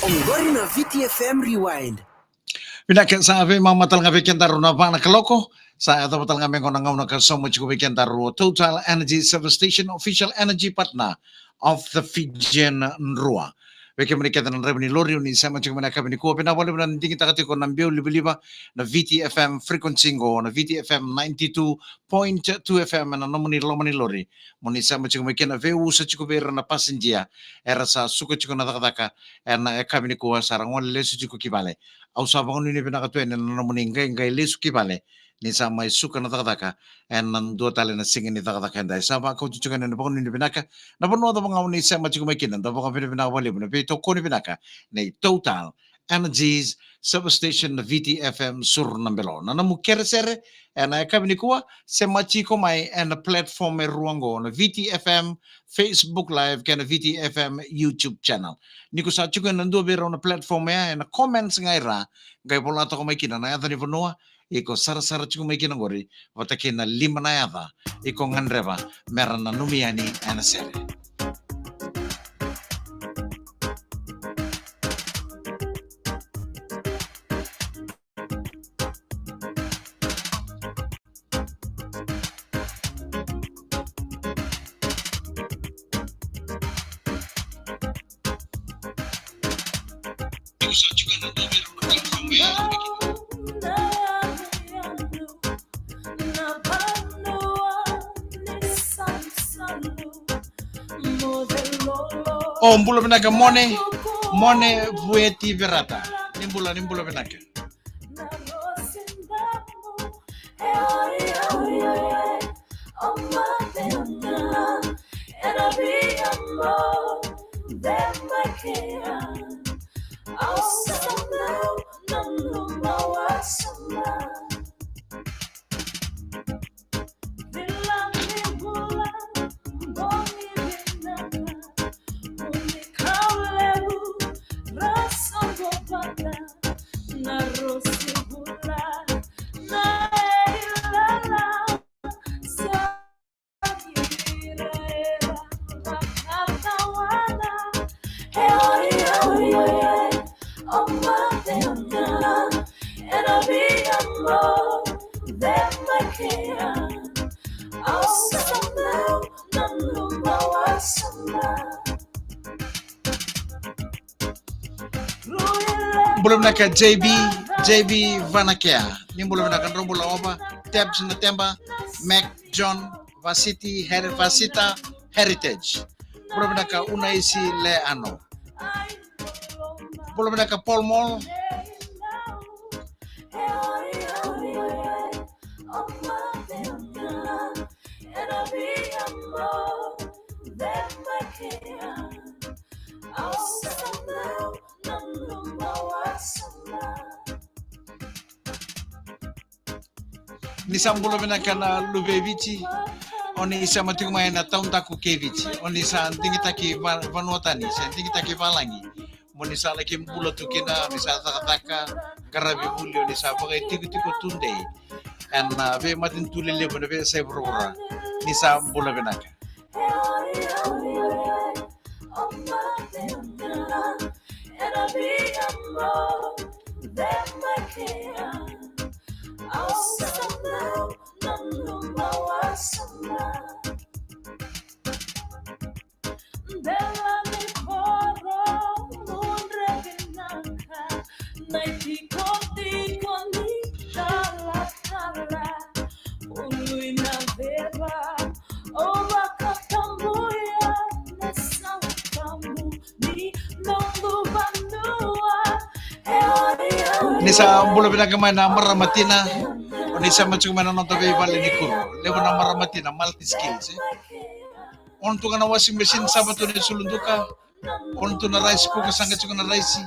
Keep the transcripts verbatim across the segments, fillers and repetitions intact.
Oqori na V T F M Rewind. Vinaka, sa veimama tale ga vei kedaru na va na kaloko. Sa yacova tale ga mai qo na gauna ka sauma tiko vei kedaru o Total Energy Service Station, official energy partner of the Fijian Drua. Vei kemuni kece na draiva ni lori, o ni sema tiko mai na yakavi nikua, vinaka vakalevu na digitaka tiko na biau livaliva na V T F M frequency qo, na V T F M ninety-two point two F M, na nomuni loma ni lori. Mo ni sema tiko mai kina, veiusa tiko vei ira na passenger era sa suka tiko na cakacaka ena yakavi nikua, sa ra gole lesu tiko ki vale. Au sa vakanuinui vinaka tu yani na nomuni qaiqai lesu ki vale ni sa mai suka na cakacaka ena dua tale na siga ni cakacaka edai. Sa vakauti tiko yani na vakanuinui vinaka na vanua cava ga o ni sema tiko mai kina. Da vakavinavinaka vakalevu na veitokoni vinaka nei Total Energies Service Station na V T F M Suru na Belo. Na nomu keresere ena yakavi nikua, sema tiko mai ena platform e rua qo, na V T F M Facebook Live kei na V T F M YouTube channel. Ni ko sa tiko ena dua vei rau na platform ya, ena comments ga i ra, qai vola toka mai kina na yaca ni vanua iko sarasara tiko mai kina qori, vata kei na lima na yaca iko gadreva me ra nanumi yani ena sere. O, bula vinaka Mone, Mone Vueti Verata. Ni bula, ni bula vinaka. Bula vinaka J B, J B Vanakea. Ni bula vinaka, drau bula Ova, Tebs na Teba, Mac John, Vasiti, Her-, Vasita Heritage. Bula vinaka Unaisi Leano. Bula vinaka Paul Mall. Ni sa bula vinaka na luve i Viti. O ni sema tiko mai na taudaku kei Viti. O ni sa digitaki va-, vanua tani, sa digitaki valagi. Mo ni sa laki bula tu kina, o ni sa cakacaka, qaravi vuli, o ni sa vakaitikotiko tudei ena veimatanitu lelevu, ena veiyasai vuravura. Ni sa bula vinaka. Ni sa bula vinaka mai na marama tina. O ni sema tiko mai na noda veivale ni kuro. Levu na marama tina, multi skills, e. On tu ga na washing machine, sava tu na isulu duka. On tu na rice cooker, saqa tiko na raisi.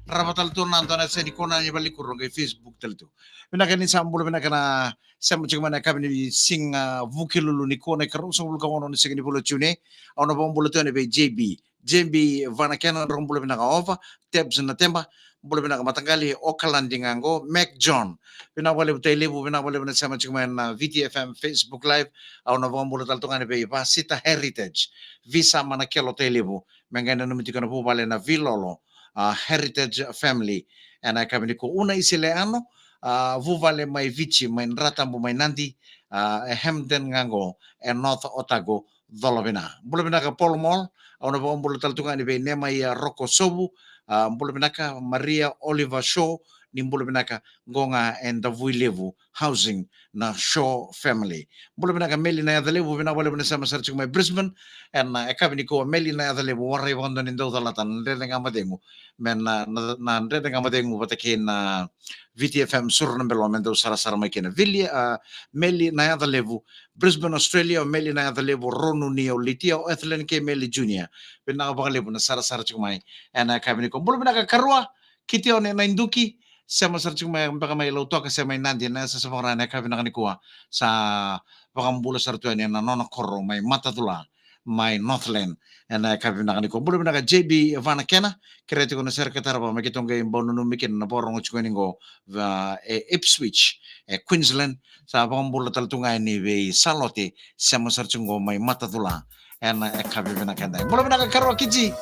Rava tale tu na dua na yasa ni kona ni valenikuro, qai Facebook tale tu. Vinaka ni sa bula vinaka na sema tiko mai na yakavi ni siga Vukelulu nikua, na ikaruasagavulu ka ono ni siga ni vula o Jiune. Au na vakabula tu yani vei J B. J B Vanakena, drau bula vinaka Ova, Tebs na Teba, bula vinaka mataqali, Okaladi ga qo, Mac John. Vinaka vakalevu Tailevu, vinaka vakalevu na sema tiko mai na V T F M Facebook Live. Au na vakabula tale tu ga yani vei Vasita Heritage. Visa Manakelo Tailevu. Me qai nanumi tiko na vuvale na Vilolo. a, Heritage Family. Ena yakavi nikua, Una Isileano, a, vuvale mai Viti, mai Dratabu, mai Nadi, a, e Hampden ga qo, e North Otago, Colovina. Bula vinaka Paul Mall, au na vakabula tale tu ga yani vei Nemaia Roko Sovu, a, bula vinaka Maria Oliver Shaw, ni bula vinaka qo ga e Davuilevu Housing na Shaw family. Bula vinaka Meli Nayacalevu, vinaka vakalevu na sema sara tiko mai Brisbane. Ena yakavi nikua Meli Nayacalevu, warai vakadua ni dau calata na Dredre Ga Mo Cegu. Me na, na, na Dredre Ga Mo Cegu vata kei na Viti F M Suru na Belo me dau sarasara mai kina. Vili, a, Meli Nayacalevu, Brisbane, Australia, o Meli Nayacalevu, Ronu Nio Litia, o Ethelyn kei Meli Junior. Vinaka vakalevu na sarasara tiko mai ena yakavi nikua. Bula vinaka karua, Kitione Naiduki, sema sara tiko mai beka mai Lautoka se mai Nadi, na yasayasa Vakarauwai ena yakavi vinaka nikua. Sa vakabula sara tu yani ena nona koro mai Matacula, mai Northland, ena yakavi vinaka nikua. Bula vinaka J B Vanakena, kerea tiko na sere ka tarava me keitou qai bau nanumi kina na vakarogo tiko yani qo, va, e Ipswich, e Queensland. Sa vakabula tale tu ga yani vei Salote, sema sara tiko qo mai Matacula, ena yakavi vinaka edai. Bula vinaka karua Kiti.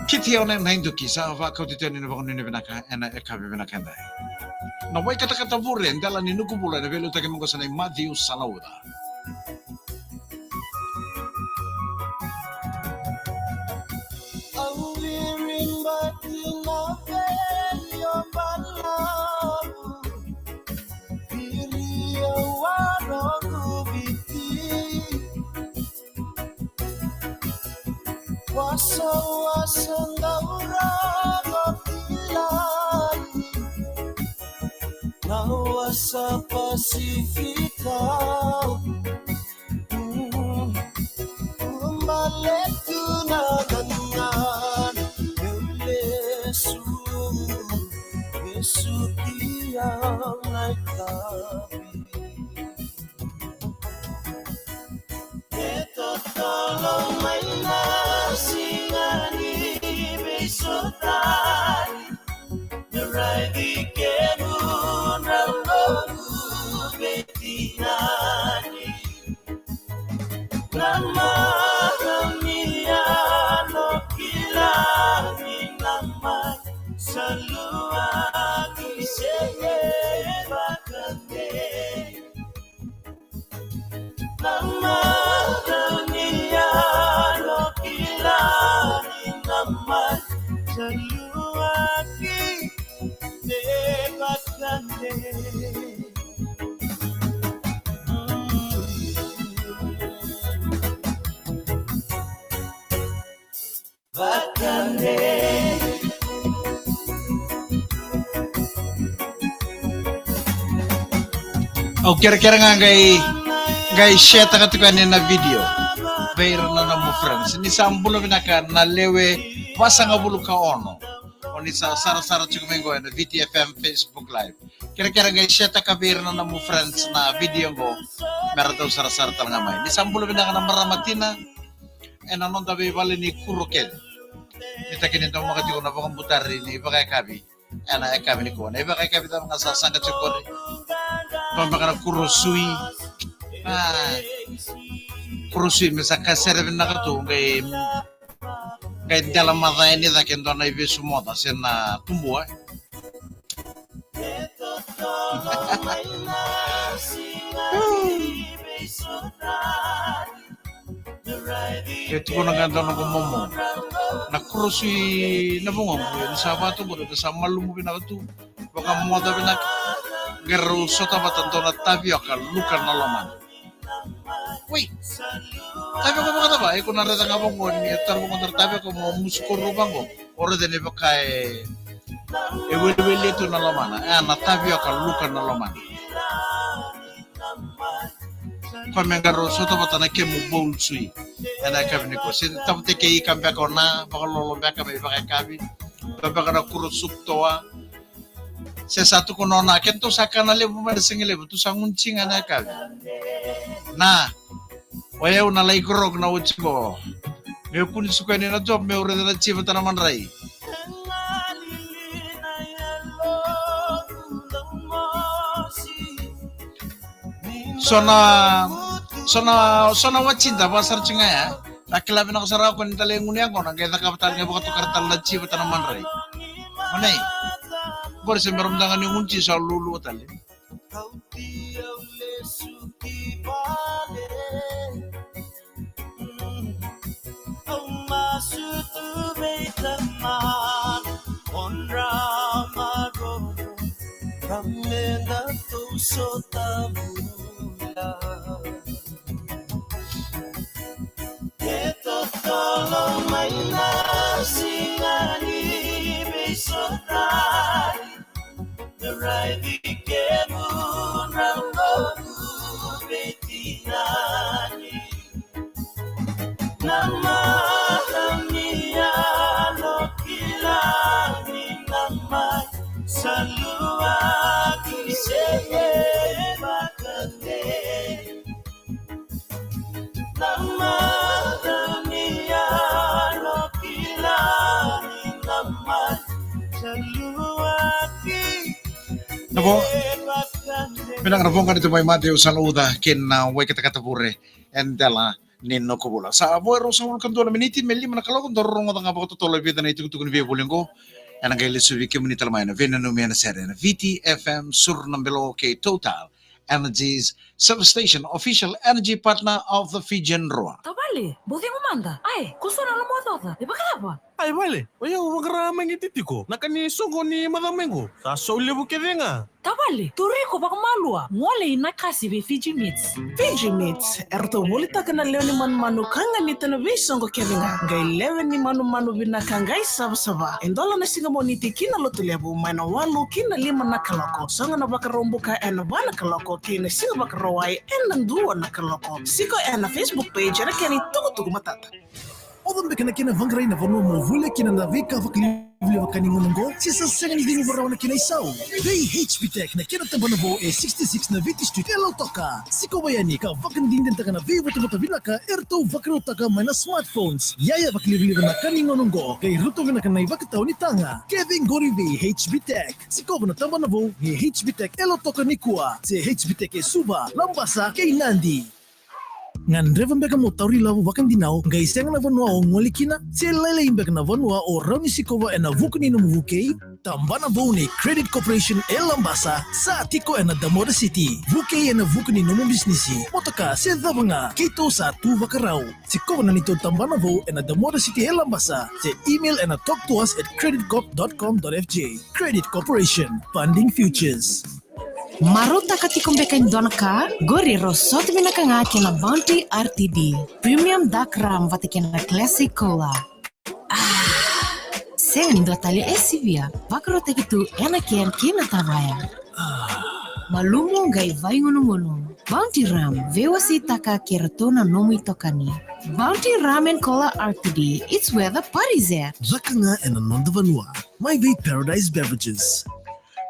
Kitione Naiduki, sa vakauti tu yani na vakanuinui vinaka ena yakavi vinaka edai. Na Waikatakata Vure, dela ni Nukuvula, ena veiliutaki mai qo sa na i Matthew Salauca. Au viri bati na vei o Balavu, viri au a rogu Viti. Wasawasa daura go kilai, na wasa Pasifika. Baletu na gana, meu lesu, lesu ki au na itavi. E totolo mai na siga ni veisotari, me raici kemu na lotu veitinani. Na marau ni yalo kila ni na mai saluaki se vakadei. Na marau ni yalo kila ni na mai saluaki se vakadei. Au kerekere ga qai, qai share-taka tiko yani na video vei ira na nomu friends. Ni sa bula vinaka na lewe vasagavulu ka ono. O ni sa sarasara tiko mai qo ena Viti F M Facebook Live. Kerekere qai share-taka vei ira na nomu friends na video qo, me ra dau sarasara tale ga mai. Ni sa bula vinaka na marama tina ena noda veivale ni kuro kece. Ni takini daumaka tiko na vakabutari ni vakayakavi ena yakavi nikua. Na ivakayakavi cava ga sa saqa tiko qori. Dua beka na kuro sui. A, kuro sui me sa ka sere vinaka tu, qai, qai dela maca yani cake dua na ivesu moca se na tubua. E tukuna ga dua noqu momo. Na kuro sui na vugoqu, e ni sa vatu qori, e sa malumu vinaka tu. Vakamoca vinaka. Qai rau sota vata dua na tavioka, luka na lomana. Wei. Tavioka vakacava? Iko na raica ga vaqo ni tara vaqo dua na tavioka mo musu koro vaqo. O raica ni vaka e, e weliweli tu na lomana. E, na tavioka luka na lomana. Koya me qai rau sota vata na kemu bowl sui. Ena yakavi nikua. Se tavuteke ika beka o na, vakalolo beka me ivakayakavi. Beka na kuro supu toa. Se sa tukuna o na, keitou sa kana levu mai na siga levu, tou sa gunu tiko ga na yakavi. Na, o yau na lai grog na oti qo. Meu kua ni suka yani na job, meu raica na chiva ta na madrai. So na, so na, so na watchida, vakasara tiko ga ya. Na kila vinaka sara ko ni tale gunu yaqona, qai cakava tale, qai vakatokara tale na ji vata na madrai. Manei. Qori se bera mada ga ni gunu ji sa lulua tale. Au masu tu vei tamana, o na maroroi, ka me datou sota vula. E totolo mai na siga ni veisotai, raici kemuni na noqu veitinani. Na marau ni yalo kila ni na mai saluaki se vakadei. Na marau ni yalo kila ni na mai saluaki. Na vo. Vinaka na voqa ni tu mai mate, au sa lauca kei na wai katakata vure e dela ni noqu vula. Sa vo e ruasagavulu ka dua na miniti me lima na kaloko, daru rogoca ga vakatotolo e vica na itukutuku ni veivoli oqo. Ena qai lesu vei kemuni tale mai na veinanumi ena sere ena Viti F M, Sur na Belo kei Total Energies Service Station, official energy partner of the Fijian Drua. Tavale, bau cegu mada. Ai, ko so na lomaocaoca. E vakacava? Ai, vale, o yau vaqara mai qi titiko na ka ni soqo ni macawa mai qo. Sa sau levu kece ga. Tavale, turi iko vakamalua, gole i Nakasi vei Fiji Meats. Fiji Meats, eratou volitaka na lewe ni manumanu ka ganita na veisoqo kece ga. Qai lewe ni manumanu vinaka qai savasava. E dola na siga Moniti ki na Lotulevu mai na walu ki na lima na kaloko. Sogo na Vakaraubuka ena va na kaloko kei na Siga Vakarauwai ena dua na kaloko. Siko ena Facebook page ena kena itukutuku matata. Oca beka na kena vaqarai na vanua mo volia kina na veika vakalivaliva ka ni gauna oqo, se sa sega ni cegu varawa na kena isau? Vei H B Tech na kena tabana vou e sixty-six na Viti Street e Lautoka. Sikova yani ka vakadinadinataka na veivotavota vinaka eratou vakarautaka mai na smartphones. Iyaya vakalivaliva na ka ni gauna oqo, qai rauta vinaka na ivakatau ni taga. Kece qori vei H B Tech. Sikova na tabana vou ni H B Tech e Lautoka nikua, se H B Tech e Suva, Labasa kei Nadi. Gadreva beka mo tauri lavo vakadinau qai sega na vanua o gole kina? Se lailai beka na vanua o rawa ni sikova ena vuku ni nomu vukei? Tabana vou ni Credit Corporation e Labasa sa tiko ena Damora City. Vukei ena vuku ni nomu bisinisi, motoka se cava ga, keitou sa tu vakarau. Sikova na neitou tabana vou ena Damora City e Labasa, se email ena talk to us at credit corp dot com dot F J. Credit Corporation, funding futures. Marautaka tiko beka e dua na ka? Qori rau sota vinaka ga kei na Bounty R T D, Premium Dark Rum vata kei na Classic Cola. Ah, sega ni dua tale e sivia, vakarautaki tu ena can kei na tavaya. Ah. Malumu qai vaigunugunu. Bounty Rum, veiwaseitaka kei ratou na nomu itokani. Bounty Rum and Cola R T D, it's where the party's at. Caka ga ena noda vanua. Mai vei Paradise Beverages.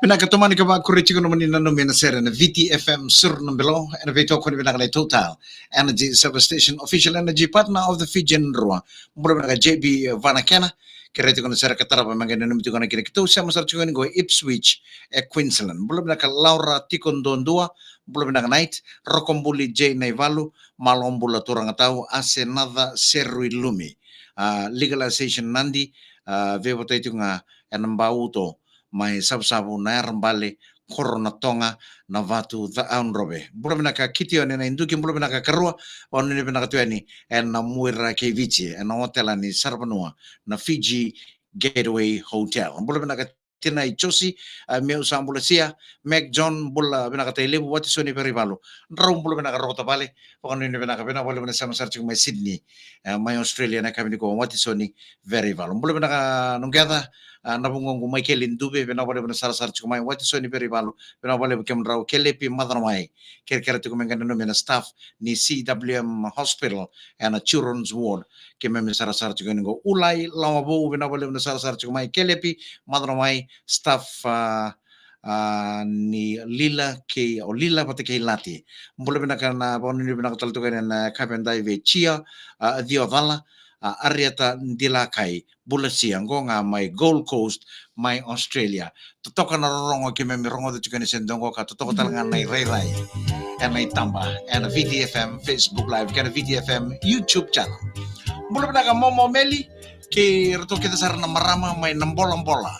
Vinaka, tomani ka vakuri tiko nomuni nanumi ena sere na Viti F M Sur na Belo, ena veitokoni vinaka na Total Energy Service Station, official energy partner of the Fijian Drua. Bula vinaka J B Vanakena, kerei tiko na sere ka tarava me qai nanumi tiko na kina keitou sema sara tiko ni qo Ipswich e Queensland. Bula vinaka Laura tiko duadua, bula vinaka Night, Rokobuli J Naivalu, malo bula turaga tau, Ase Naca Serui Lumi. A, legalization Nadi, a, veivotai tiko ga ena bauto mai Savusavu, na Yarabale, Korotoga, na Vatu, Cakaudrove. Bula vinaka Kitione na iDuki, bula vinaka karua, vanuinui vinaka tu yani ena Muira kei Viti, ena otela ni Saravanua, na Fiji Gateway Hotel. Bula vinaka Tinai Josi, a, meu sa bula sia, Mac John, bula vinaka Tailevu, Watisoni Verivalu. Drau bula vinaka Rokotavale, vakanuinui vinaka, vinaka vakalevu na sema sara tiko mai Sydney, e, mai Australia na yakavi nikua, Watisoni Verivalu. Bula vinaka Noqeca, a, na vugoqu Maikeli Duve, vinaka vakalevu na sarasara tiko mai Watisoni Verivalu, vinaka vakalevu kemudrau, Kelepi Macanawai, kerekere tiko me qai nanumi na staff ni C W M Hospital ena Children's Ward, keimami sarasara tiko yani qo. Ulai Lawavou, vinaka vakalevu na sarasara tiko mai, Kelepi Macanawai, staff, a, a, ni Lila kei, o Lila vata kei Lati. Bula vinaka, na vakanuinui vinaka tale tiko yani ena yakavi edai vei Cia, a, Ciocala, a, Arieta Dilakai, bula sia, qo ga mai Gold Coast, mai Australia. Totoka na rorogo keimami rogoca tiko yani se dua qo ka totoka tale ga na irairai ena itaba, ena V T F M Facebook Live kei na V T F M YouTube channel. Bula vinaka Momo Meli kei ratou kece sara na marama mai na Bolabola.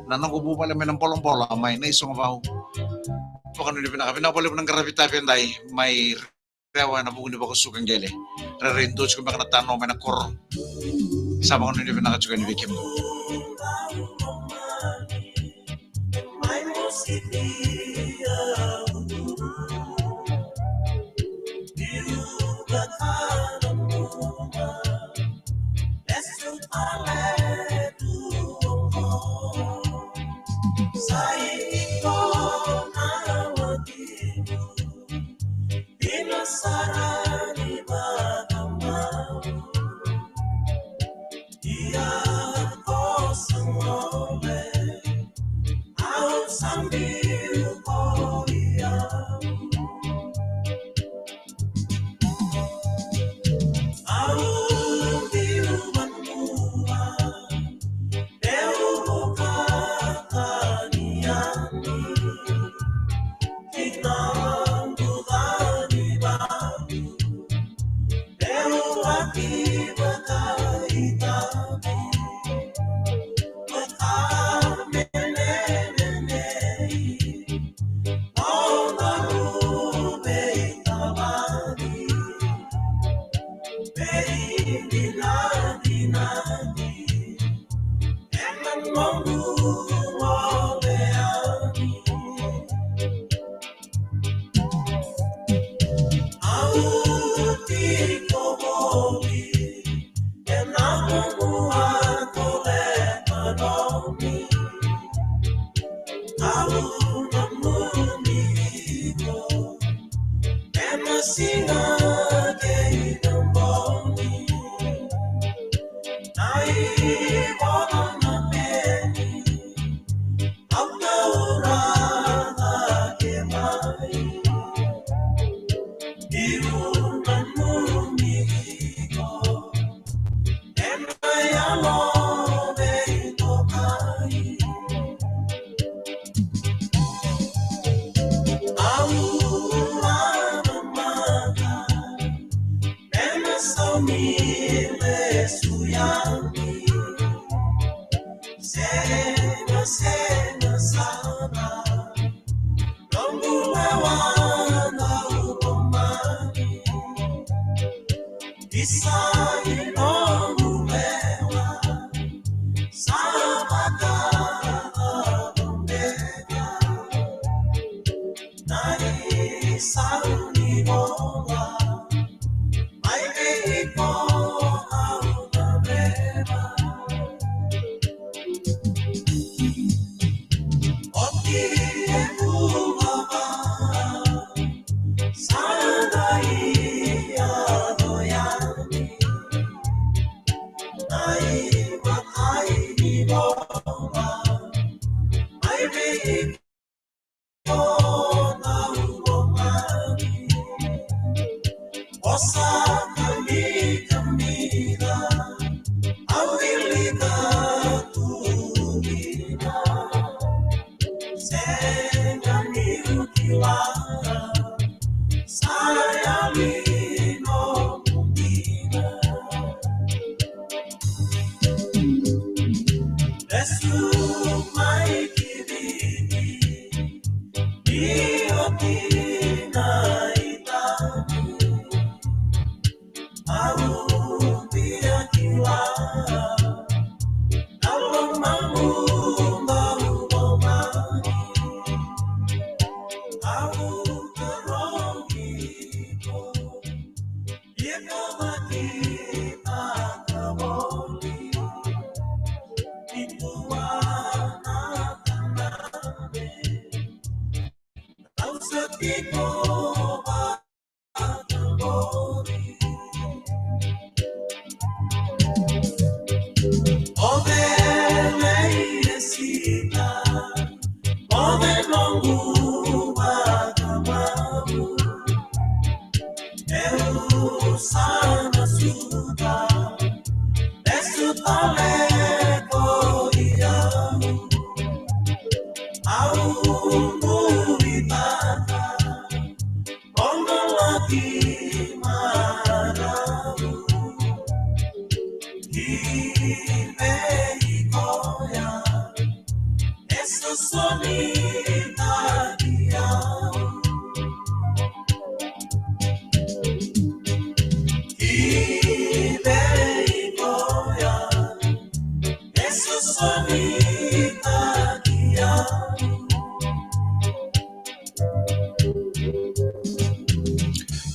Na noqu vuvale mai na Bolabola mai Naisogavau. Vakanuinui vinaka, vinaka vakalevu na qaravi tavi edai mai Rewa ena vuku ni vakasuka qele. Rairai dua tiko beka na tano mai na koro. Sa vakanuinui vinaka tiko yani vei kemudou.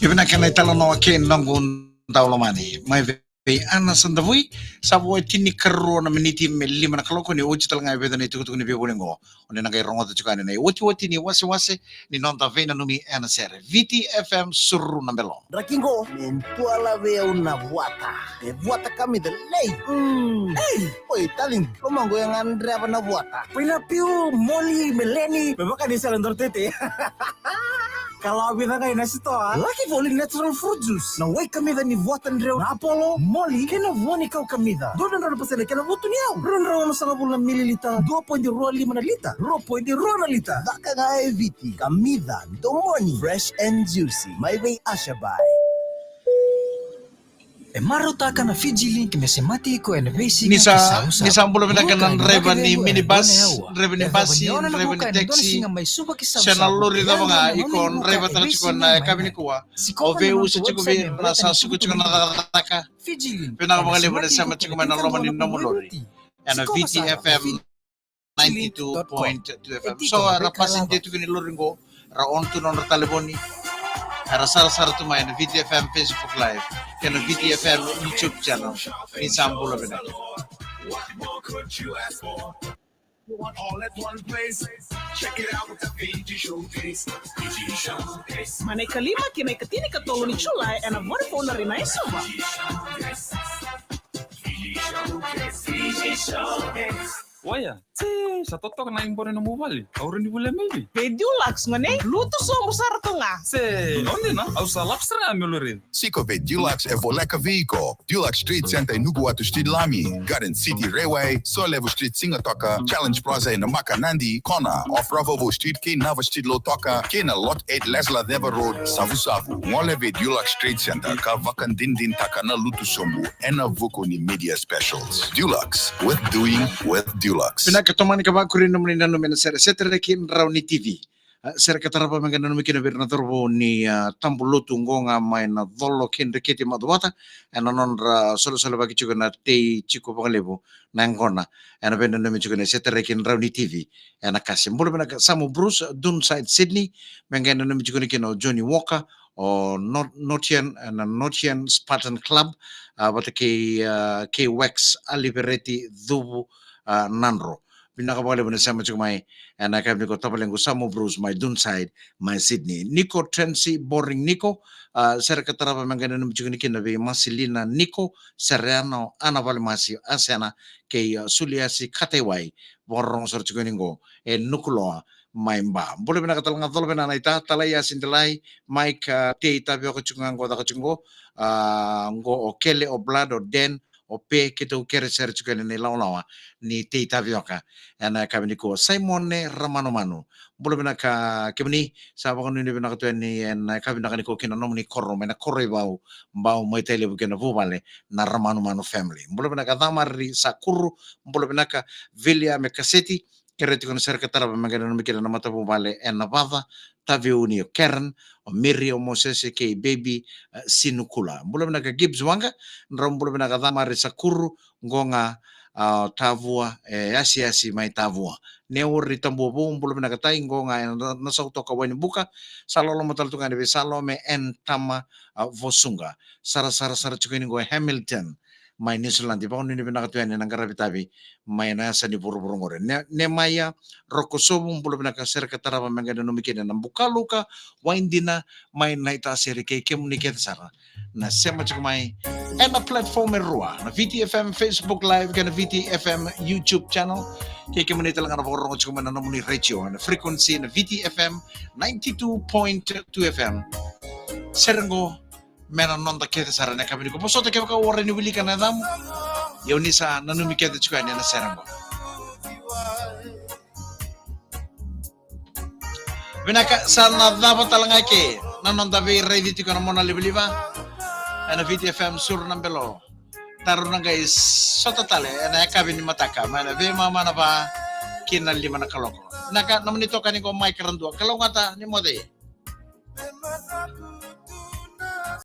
Ia vinaka na italanoa kei noqu daulomani mai vei Ana Sadavui. Sa vo e tinikarua na miniti me lima na kaloko, ni oti tale ga e vica na itukutuku ni veivoli oqo. O ni na qai rogoca tiko yani na iotioti ni wasewase ni noda veinanumi ena sere. Viti F M, suru na belo. Draki qo me dua la vei au na vuata. E vuata kamica lei. Mm. Ei, oi, darling, lomaqu e gadreva na vuata. Painapiu, moli, meleni, me vaka ni sala doro tete. Ka lawa vica ga ena sitoa. Lucky Voli Natural Fruit Juice. Na wai kamica ni vuata dreu, na apolo, moli, kei na vua ni kau kamica. Dua na drau na pasede kei na vutu ni yau. Rua na drau na sagavulu na mililita. Dua poidi rua lima na lita. Rua poidi rua na lita. Caka ga e Viti. Kamica, domoni. Fresh and juicy. Mai vei Asha Bai. E marautaka na Fiji Link me semati iko ena veisiga. Ni sa, ni sa bula vinaka na draiva ni minibus, draiva ni basi, draiva ni taxi, se na lori cava ga iko draiva tale tiko ena yakavi nikua. O vei usa tiko vei ira na sa suka tiko na cakacaka. Vinaka vakalevu na sema tiko mai na loma ni nomu lori ena Viti F M ninety-two point two F M. So era passenger tiko ni lori qo, era on tu nodra talevoni, era sarasara tu mai na Viti F M Facebook Live kei na Viti F M YouTube channel. Ni sa bula vinaka. Mai na ikalima ki na ikatinikatolu ni Julai ena Vodafone Arena e Suva. Oya, se sa totoka na ibore nomu vale. Au rawa ni volia mai vei? Vei Dulux gone, lutu sobu sara tu ga. Se, o dina, au sa lako sara ga meu lori. Siko vei Dulux e voleka vei iko. Dulux Trade Center e Nuku'atu Street Lami, Garden City Railway, Solevu Street Sigatoka, Challenge Plaza e Namaka Nadi, kona o Furavovo Street kei Nava Street Lautoka, kei na Lot eight Lesla Ceva Road, Savusavu. Gole vei Dulux Trade Center ka vakadinadinataka na lutu sobu ena vuku ni media specials. Dulux, with doing, with Dulux. Vinaka, tomani ka vakuri nomuni nanumi ena sere, Setereki Drau ni T V. A, sere ka tarava me qai nanumi kina vei ira na cauravou ni, a, tabu lotu qo ga mai na Colo kei Dreketi, Macuata, ena nodra solesolevaki tiko na tei tiko vakalevu na yaqona. Ena veinanumi tiko na Setereki Drau ni T V ena kase. Bula vinaka Samu Bruce, Dunside, Sydney, me qai nanumi tiko ni kina o Johnny Walker, o Not-, Notian, ena Notian Spartan Club, a, vata kei, a, kei Wax Alivereti, Cuvu, a, Nadro. Vinaka vakalevu na sema tiko mai ena yakavi nikua, tavalequ Samu Bruce mai Dunside mai Sydney. Niko Trency Boring Niko, a, sere ka tarava me qai nanumi tiko ni kina vei Masilina Niko, Sereana, Ana Valemasi, Asena, kei, a, Suliasi Kataiwai, vakarorogo sara tiko ni qo e Nukuloa mai Ba. Bula vinaka tale ga Colovena Naita, Talaiasi Delai, Mike, a, Tei Tavioka tiko ga qo caka tiko qo, a, qo o Kele, o Blood, o Den, o Pe, keitou kere sere tiko yani na ilawalawa ni Tei Tavioka ena yakavi nikua. Simone Ramanumanu, bula vinaka kemuni, sa vakanuinui vinaka tu yani ena yakavi vinaka nikua ki na nomuni koro mai na koro i Vau, Bau mai Tailevu kei na vuvale na Ramanumanu family. Bula vinaka Camari Sakuru, bula vinaka Viliame Kaseti, kere tiko na sere ka tarava me qai nanumi kina na matavuvale ena Vaca, Taveuni, o Karen, o Miri, o Mosese kei Baby, e, Sinukula. Bula vinaka Gibbs Wanga, drau bula vinaka Camari Sakuru, qo ga, a, Tavua, e, Asiasi mai Tavua. Neori Tabuavou, bula vinaka Tai, qo ga ena, na Sautoka Wainibuka, sa loloma tale tu ga yani vei Salome N Tama, a, Vosuqa. Sarasara sara tiko yani qo e Hamilton mai Niusiladi, vakanuinui vinaka tu yani na qaravi tavi mai na yasa ni vuravura qori. Ne-, Nemaia Rokosovu, bula vinaka, sere ka tarava me qai nanumi kina na Bukaluka Waidina mai Naitasiri kei kemuni kece sara na sema tiko mai ena platform e rua, na Viti F M Facebook Live kei na Viti F M YouTube channel. Kei kemuni tale ga na vakarorogo tiko mai na nomuni retio ena frequency na Viti F M ninety-two point two F M. Sere qo me na noda kece sara ena yakavi nikua. Vosota kevaka o rawa ni wilika na yacamu. Ia o ni sa nanumi kece tiko yani ena sere qo. Vinaka, sa na cava tale ga eke na noda veiraici tiko na mona livaliva ena Viti F M, suru na belo. Daru na qai sota tale ena yakavi ni mataka mai na veimama na va ki na lima na kaloko. Na ka nomuni tokani qo Mike Radua, kalougata ni moce.